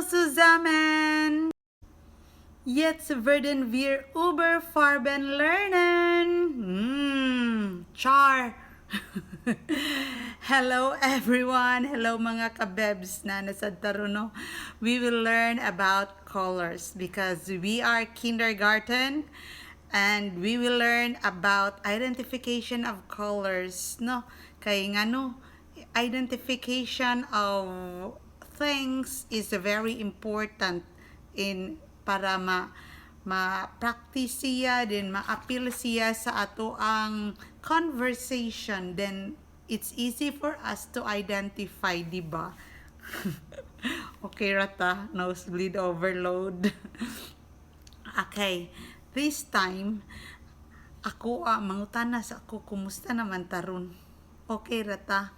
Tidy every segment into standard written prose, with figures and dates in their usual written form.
Zusammen! Jetzt werden wir über Farben lernen. Char! Hello, everyone! Hello, mga kabebs na nasa taruno. We will learn about colors because we are kindergarten and we will learn about identification of colors, no? Kay ngano, identification of things is very important in para ma ma-practice siya then ma-appeal siya sa ato ang conversation, then it's easy for us to identify, di ba? Okay rata, nosebleed overload. Okay, this time ako mangutana sa ako, kumusta naman taron? Okay rata?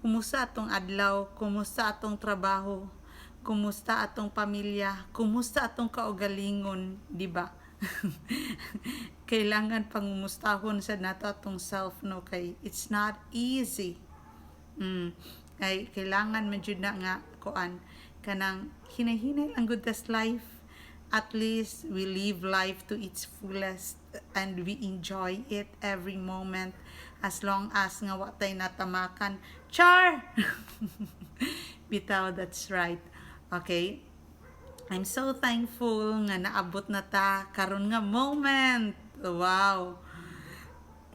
Kumusta atong adlaw? Kumusta atong trabaho? Kumusta atong pamilya? Kumusta atong kaugalingon, di ba? Kailangan pangumustahon sa nato atong self, no, kay it's not easy. Kay kailangan man jud na nga kuan, kanang hinay-hinay lang gud tas life. At least we live life to its fullest and we enjoy it every moment as long as nga wa tay natamakan. Char! Bitaw, that's right. Okay? I'm so thankful nga naabot na ta karon nga moment. Wow.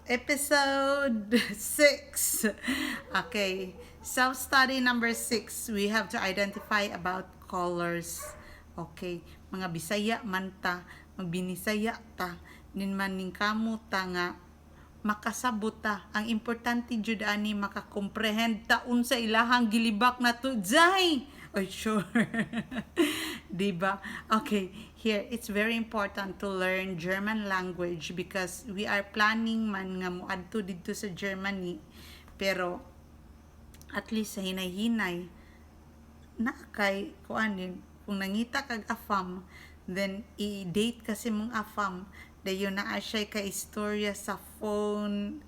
Episode 6. Okay. Self-study number 6. We have to identify about colors. Okay. Mga Bisaya man ta, magbinisaya ta, nin man ning kamo ta nga makasabot ta. Ang importante jud ani, makakomprehend ta unsa ilahang gilibak na to. Jay! Oh, sure. Diba? Okay, here, it's very important to learn German language because we are planning man nga moadto didto sa Germany. Pero, at least sa hinay-hinay, na kay kuan din, kung nangita kag afam, then i-date kasi mong afam, dayon naa siya ka istorya sa phone,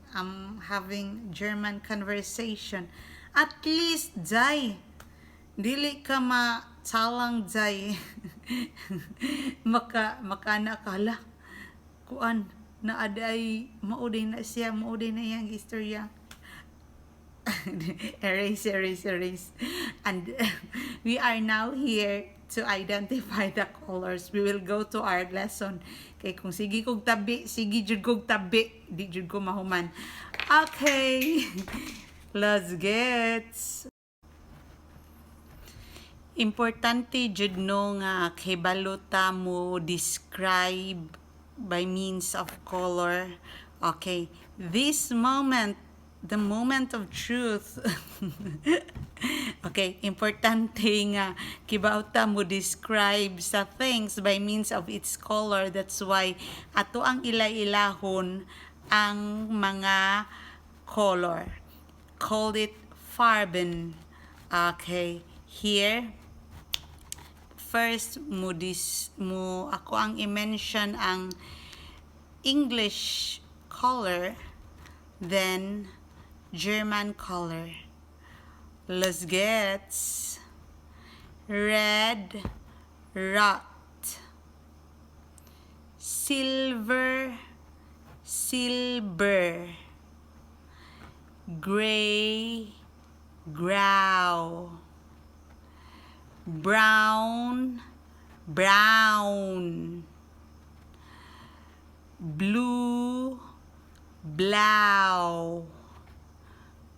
having German conversation. At least, jay, dili ka ma-talang, jay. Maka makana ka, hala, kuan na aday, mauday na siya, mauday na iyang istorya. Erase, erase, erase. And we are now here to identify the colors. We will go to our lesson. Kay kung sige kog tabi, sige jud kog tabi, di jud ko mahuman. Okay. Let's get. Importante jud no nga kahibalo ta mo describe by means of color. Okay. This moment, the moment of truth. Okay, importante nga kibaw ta mo describe sa things by means of its color. That's why ato ang ila-ilahon ang mga color. Call it Farben. Okay, here first mo dis mo ako ang i-mention ang English color, then German color. Let's get. Red, rot. Silver, silber. Gray, grau. Brown, braun. Blue, blau.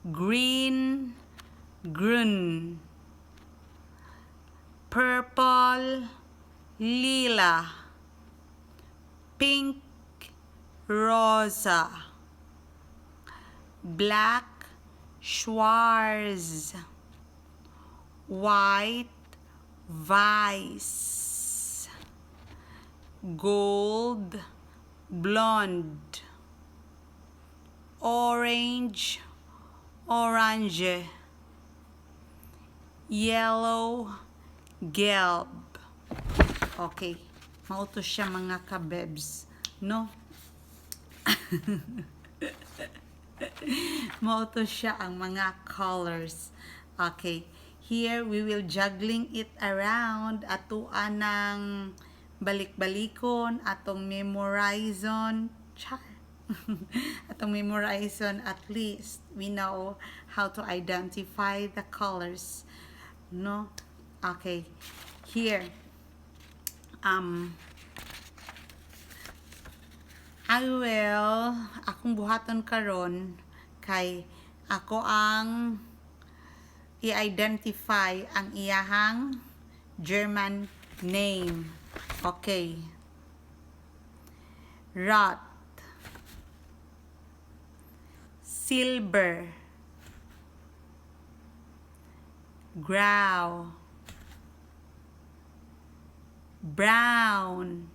Green, grün. Purple, lila. Pink, rosa. Black, schwarz. White, weiß. Gold, blond. Orange, orange. Yellow, gelb. Okay. Mao to siya, mga kabebs. No? Mao to siya ang mga colors. Okay. Here, we will juggling it around ato anang balik-balikon, atong memorizon, char. Atong memorizon, at least we know how to identify the colors. No? Okay. Here. I will, akong buhaton karon kay ako ang i-identify ang iyahang German name. Okay. Rot. Silber. Grau. Brown.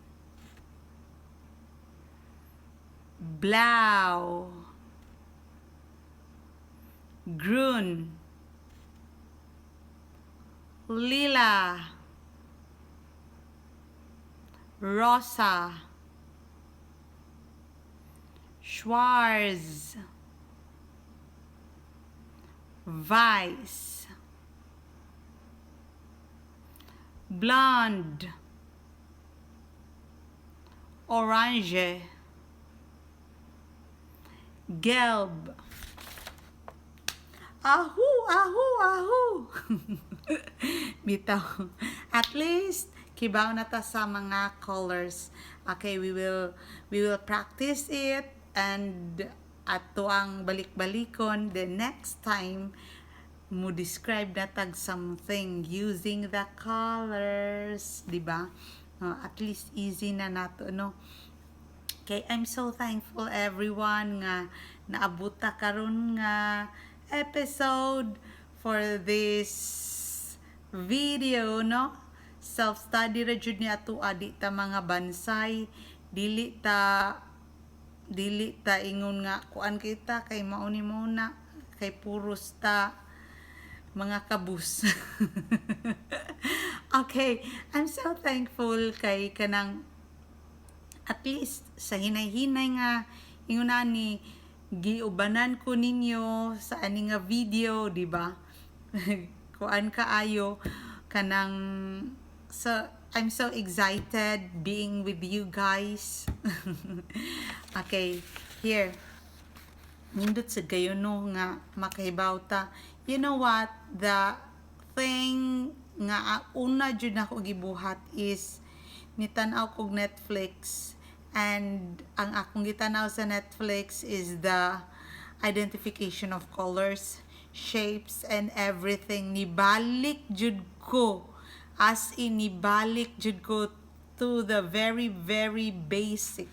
Blau. Grün. Lila. Rosa. Schwarz. Weiß. Blond. Orange. Gelb. Ahu, ahu, ahu. Bitaw. At least kibaw na ta sa mga colors. Okay, we will practice it and ato ang balik-balikon the next time mo describe na tag something using the colors, di ba? At least easy na nato, no? Okay, I'm so thankful, everyone, nga naabot ta karon nga episode for this video, no? Self-study ra jud ni ato, di ta mga bansay, dili ta ingon nga kuan kita kay mao ni mo na kay puros ta mga kabus. Okay, I'm so thankful kay kanang at least sa hinay-hinay nga ingon ani giubanan ko ninyo sa ani nga video, di ba? Kuan kaayo kanang, so I'm so excited being with you guys. Okay, here. Nindot sa gayon, no, nga makahibaw ta. You know what? The thing nga una jud nako gibuhat is nitan-aw kog Netflix, and ang akong gitanaw sa Netflix is the identification of colors, shapes, and everything. Nibalik jud ko. As in, nibalik jud ko to the very, very basic.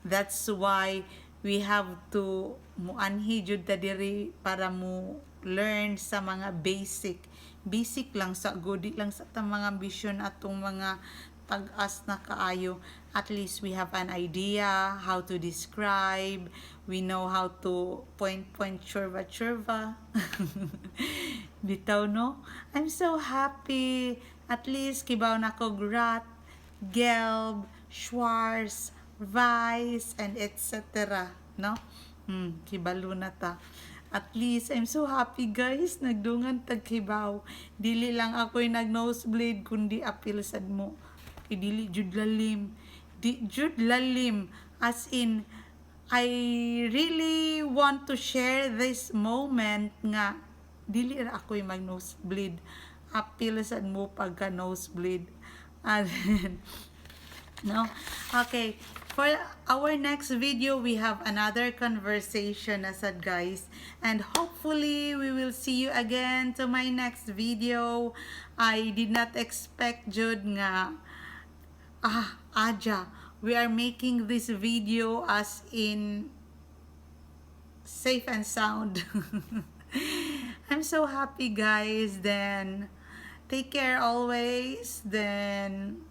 That's why we have to muanhi jud ta diri para mo learn sa mga basic. Basic lang sa gudi lang sa ta mga ambisyon atong mga tag-as na kaayo. At least we have an idea how to describe. We know how to point, point, churva, churva. Bitaw, no? I'm so happy. At least, kibaw na ko rot, gelb, schwarz, weiß, and etc. No? Kibalo na ta. At least, I'm so happy, guys. Nagdungan tagkibaw. Dili lang ako'y nag-nosebleed, kundi apil sad mo. Kay dili jud lalim. Di jud lalim. As in, I really want to share this moment nga dili ra ako'y mag-nosebleed. Apil sad mo pagka nosebleed. And no? Okay. For our next video, we have another conversation na sad, guys. And hopefully, we will see you again to my next video. I did not expect jud nga aja we are making this video as in safe and sound. I'm so happy, guys. Then take care always. Then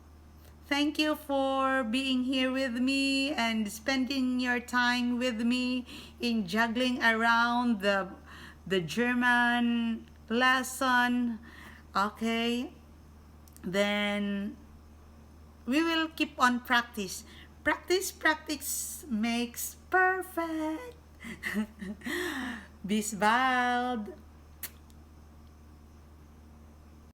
thank you for being here with me and spending your time with me in juggling around the German lesson. Okay, then we will keep on practice. Practice, practice makes perfect. Bis bald.